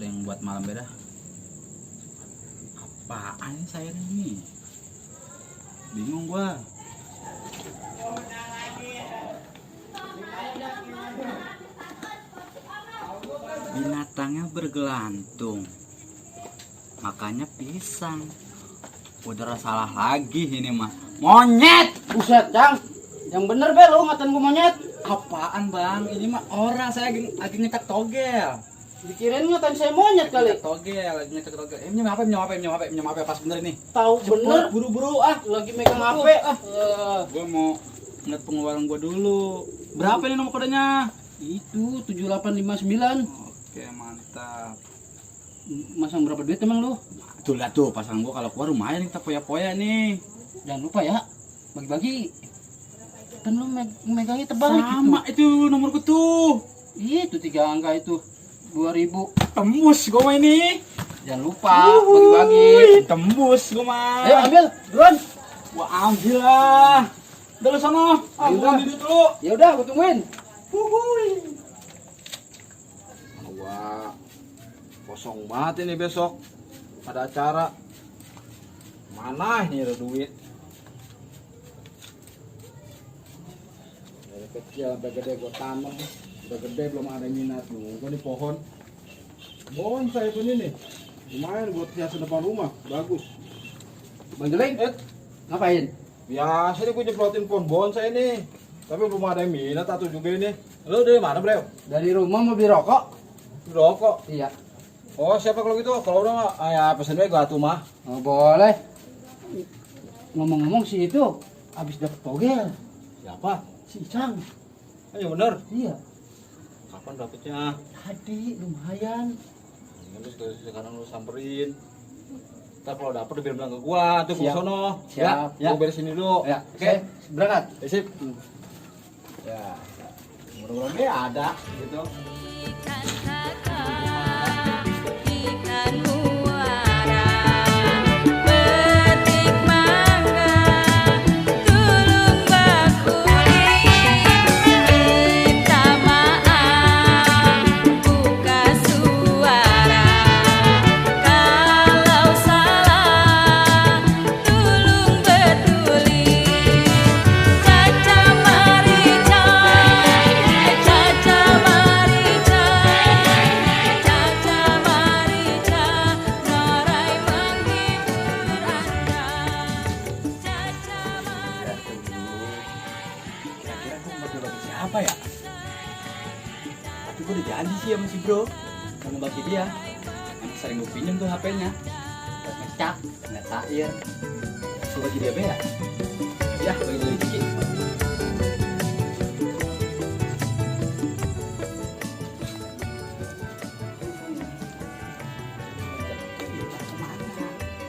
yang buat malam beda. Apaan ini saya ini? Bingung gua. Binatangnya bergelantung, makanya pisang. Udah salah lagi ini mah. Monyet! Buset, Cang. Yang bener be lu ngatain gua monyet. Apaan bang? Ini mah orang, saya lagi nyetak togel. Dikirain ngatain saya monyet kali. Nyetak togel, lagi nyetak togel. Minum apa pas bener ini. Tahu bener. Buru-buru Lagi megang HP. Gua mau ngeliat pengeluaran gua dulu. Berapa ini nomor kodenya? Itu 7859. Oke, mantap. Masang berapa duit emang lu? Tuh lihat tuh pasang gua kalau keluar lumayan nih, kita poya-poya nih. Jangan lupa ya, bagi-bagi. Kan lu megangnya terbalik Sama itu nomorku tuh. Itu 3 angka itu 2000. Tembus gua mah ini. Jangan lupa bagi-bagi. Tembus gua mah. Ayo ambil, buruan. Gua ambil lah. Udah lu sono. Aku Yaudah. ambil dulu. Ya udah, gua tungguin. Wah, kosong banget ini besok. Ada acara. Mana ini ada duit? Dari kecil sampai gede gue tanam. Udah gede belum ada minat juga nih pohon. Bonsai pun ini. Lumayan buat hiasan depan rumah. Bagus. Bang Jeling, ngapain? Biasa nih gue nyemprotin pohon bonsai ini. Tapi belum ada yang minat atau juga ini. Lo dari mana, Bro? Dari rumah mau beli rokok? Rokok. Iya. Oh, siapa kalau gitu? Kalau udah ya pesen aja gua tuh mah. Oh, boleh. Ngomong-ngomong sih itu habis dapet togel. Siapa? Si Cang. Iya bener. Iya. Kapan dapetnya? Tadi lumayan. Lu sekarang lu samperin. Ntar kalau dapet biar bilang ke gua tuh ke Siap. sono. Siap. Ya, gua beresin dulu. Ya, Oke. berangkat. Ya, sip. Ya. Mudah-mudahan dia ada gitu. Ikan muara petik mangga tulung bakuli minta maaf buka suara kalau salah tulung betuli caca marica caca marica caca marica norai menghibur anda caca marica. Kira-kira gua mau bagi siapa ya? Tapi gua udah janji sih sama si bro mau ngebagi dia. Yang sering gua pinjem tuh HP-nya buat ngecap, ngecair. Gua bagi dia be ya? Ya, bagi dari Ciki.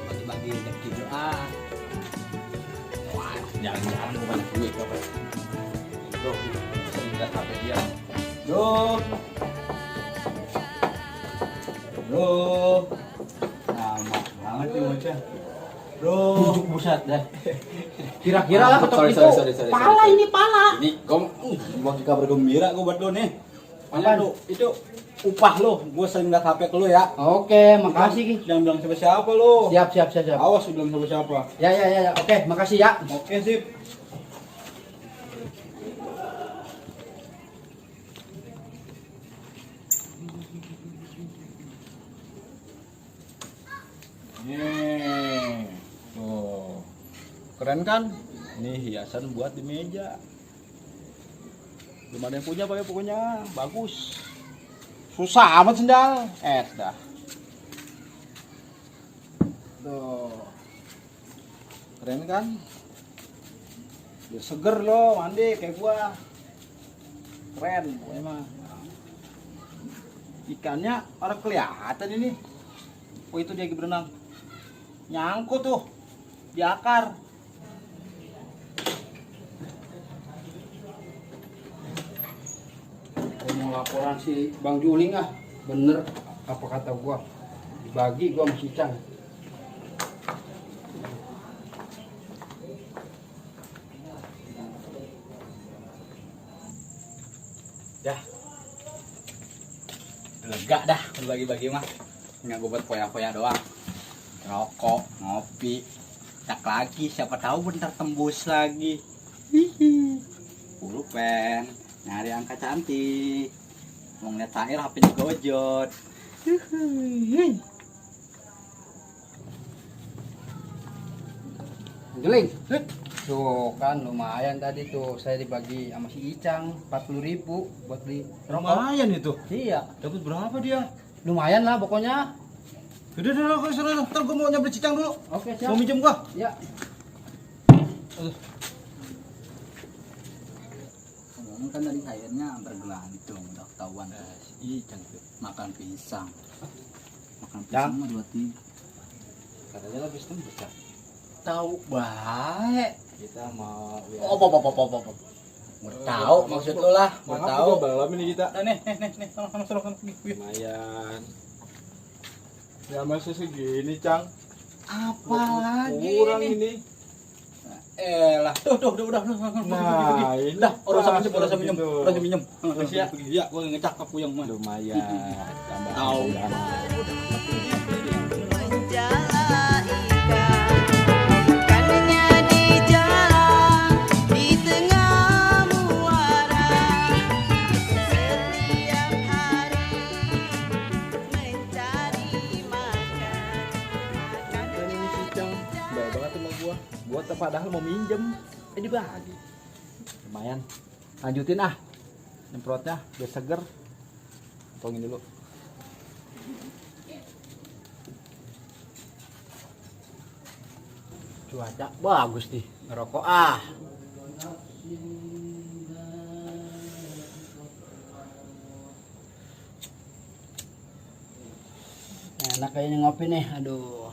Bagi-bagi rezeki doa. Wah, jangan-jangan gua banyak duit apa? Bro, sering lihat HP dia. Bro. Bro. Lama banget nih bocah. Bro. Buset dah. Kira-kira lah ketok Sorry, itu. sorry. Pala ini pala. Ini kamu mau kabar gembira gue buat lo nih. Makanya Apaan? lu itu upah lo, gue sering lihat HP ke lo ya. Oke, makasih Ki. Jangan bilang siapa-siapa lo. Siap. Awas lu bilang siapa-siapa. Ya. Oke, makasih ya. Oke sip. Nih, tuh, keren kan? Ini hiasan buat di meja. Belum ada yang punya pakai pokoknya bagus. Susah amat sendal. Dah. Tuh, keren kan? Biar seger loh mandi kayak gua. Keren pokoknya mah. Ikannya orang kelihatan ini. Oh itu dia lagi berenang. Nyangkut tuh di akar. Gua mau laporan si Bang Juling ah. Bener apa kata gua. Dibagi gua sama si Cang. Ya. Udah Enggak dah, bagi-bagi mah. Enggak gue buat foya-foya doang. Rokok, ngopi. Tak lagi, siapa tahu bentar tembus lagi. Hihi. Pulpen, nyari angka cantik. Mau ngeliat Tahir HP-nya gojot. Hihi. Juling. Tuh kan lumayan tadi tuh saya dibagi sama si Icang 40.000 buat beli rokok. Lumayan itu. Iya, Dapat berapa dia? lumayan lah pokoknya. Udah, ntar gue mau nyampe Cicang dulu. Oke, siap. Mau minjem gua. Ya. Ngomong kan dari Tahirnya bergelantung, udah ketahuan. Icang tuh. Makan pisang. Makan Cang. pisang mah 2-3. Katanya lebih tembus ya. Tahu baik. Kita mau Mau tahu maksud lu lah, mau tahu. balap ini kita. Nah, nih, sama. Lumayan. Ya masih segini, Cang. Apa lagi Kurang ini? ini. Lah, udah. Nah, ini Dah, orang pas sama minjem. gitu. Orang minjem. Makasih ya. Iya, gua ngecak ke puyeng mah. Lumayan. Tambah Tahu. Menjala ikan, ikannya di jalan, di tengah muara. Setiap hari mencari makan. Dan ini Cicang, baik banget sama gua. Gua padahal mau minjem, dibagi. Lumayan. Lanjutin ah. Nyemprotnya biar seger. Potongin dulu. Cuaca bagus nih, ngerokok ah. Enak kayaknya ngopi nih, aduh.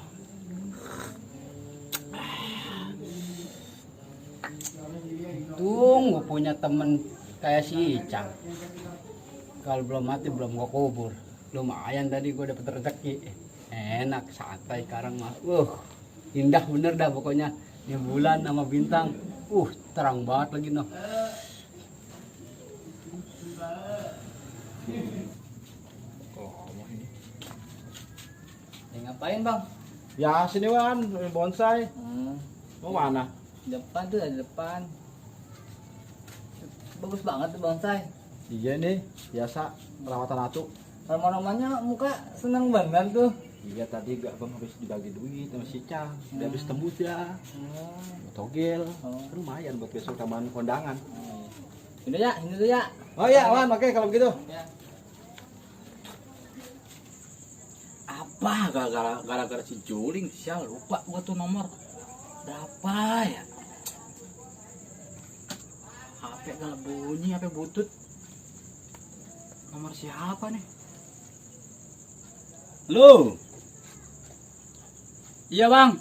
Untung gue punya temen kayak si Icang. Kalau belum mati belum gue kubur. Lumayan tadi gue dapet rezeki. Enak, santai sekarang mah. Indah bener dah pokoknya. Ini bulan sama bintang. Terang banget lagi noh. Ngapain, Bang? Ya sini Wan, bonsai. Mau mana? Depan tuh, di depan. Bagus banget tuh bonsai. Iya nih, biasa perawatan atu. Aroma-aromanya muka seneng banget tuh. Iya tadi gak bang habis dibagi duit sama si Cang. Udah habis tembus ya. Togel. Lumayan buat besok tambahan kondangan. Ini tuh ya. Oh iya Wan, oke kalau begitu. Ya. Apa gara-gara si Juling, sial lupa gua tuh nomor berapa ya. HP gak bunyi, HP butut. Nomor siapa nih? Halo. Iya bang.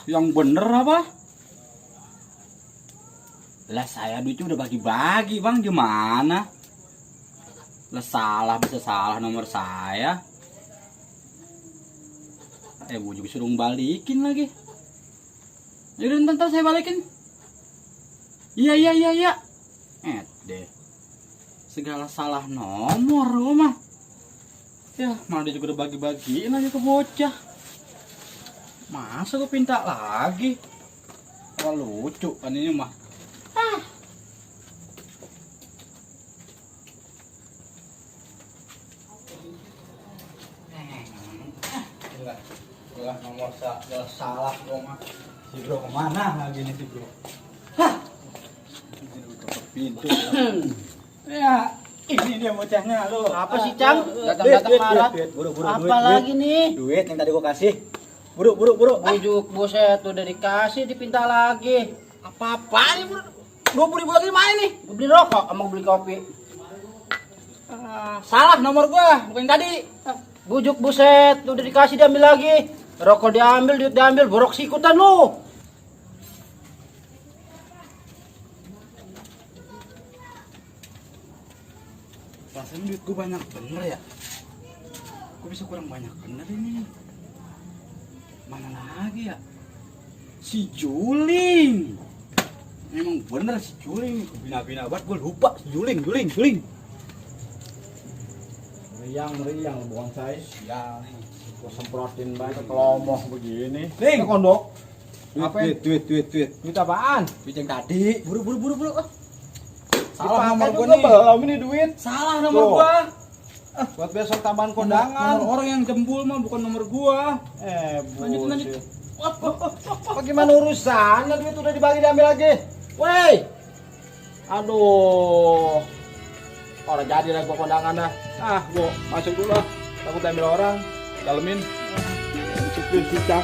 Yang bener apa? Lah saya duitnya udah bagi-bagi bang, gimana? Lah salah, bisa salah nomor saya. Gue juga suruh balikin lagi. Yaudah ntar saya balikin. Iya. Deh. Segala salah nomor gua mah. Ya, malah dia juga udah bagi-bagiin lagi ke bocah. Masa gue pinta lagi? Wah lucu kan ini mah. Gila nomor salah gua mah. Si bro kemana lagi nih si bro? Tutup pintu. Ya, ini dia bocahnya lo. Apa sih Cang? Datang-datang marah. Buru Apa lagi nih? Duit yang tadi gua kasih. Buru. Bujuk buset udah dikasih dipinta lagi. Apa-apa nih bro? 20.000 lagi main nih. Gue beli rokok sama beli kopi. Salah nomor gua, bukan yang tadi. Bujuk buset udah dikasih diambil lagi. Rokok diambil, duit diambil, borok sikutan lu. Rasanya duit gua banyak bener ya. Gua bisa kurang banyak bener ini. Mana lagi ya? Si Juling. Emang bener si Juling, bina-bina banget, gue lupa si Juling. Meriang bukan saya. Sial nih. Gua semprotin banget kelomoh begini. Ning. Kondok. Duit. Duit apaan? Duit yang tadi. Buru. Salah nomor nomor gua nih. belum ini duit. Salah nomor Tuh. gua. Buat besok tambahan Nomor kondangan. orang yang jembul mah bukan nomor gua. Lanjut. Bullshit. Bagaimana urusan? Duit udah dibagi diambil lagi. Woi. Aduh. Orang jadi lah gua kondangan dah. Gua masuk dulu lah. Takut ambil orang. Dalemin. Supir cicak.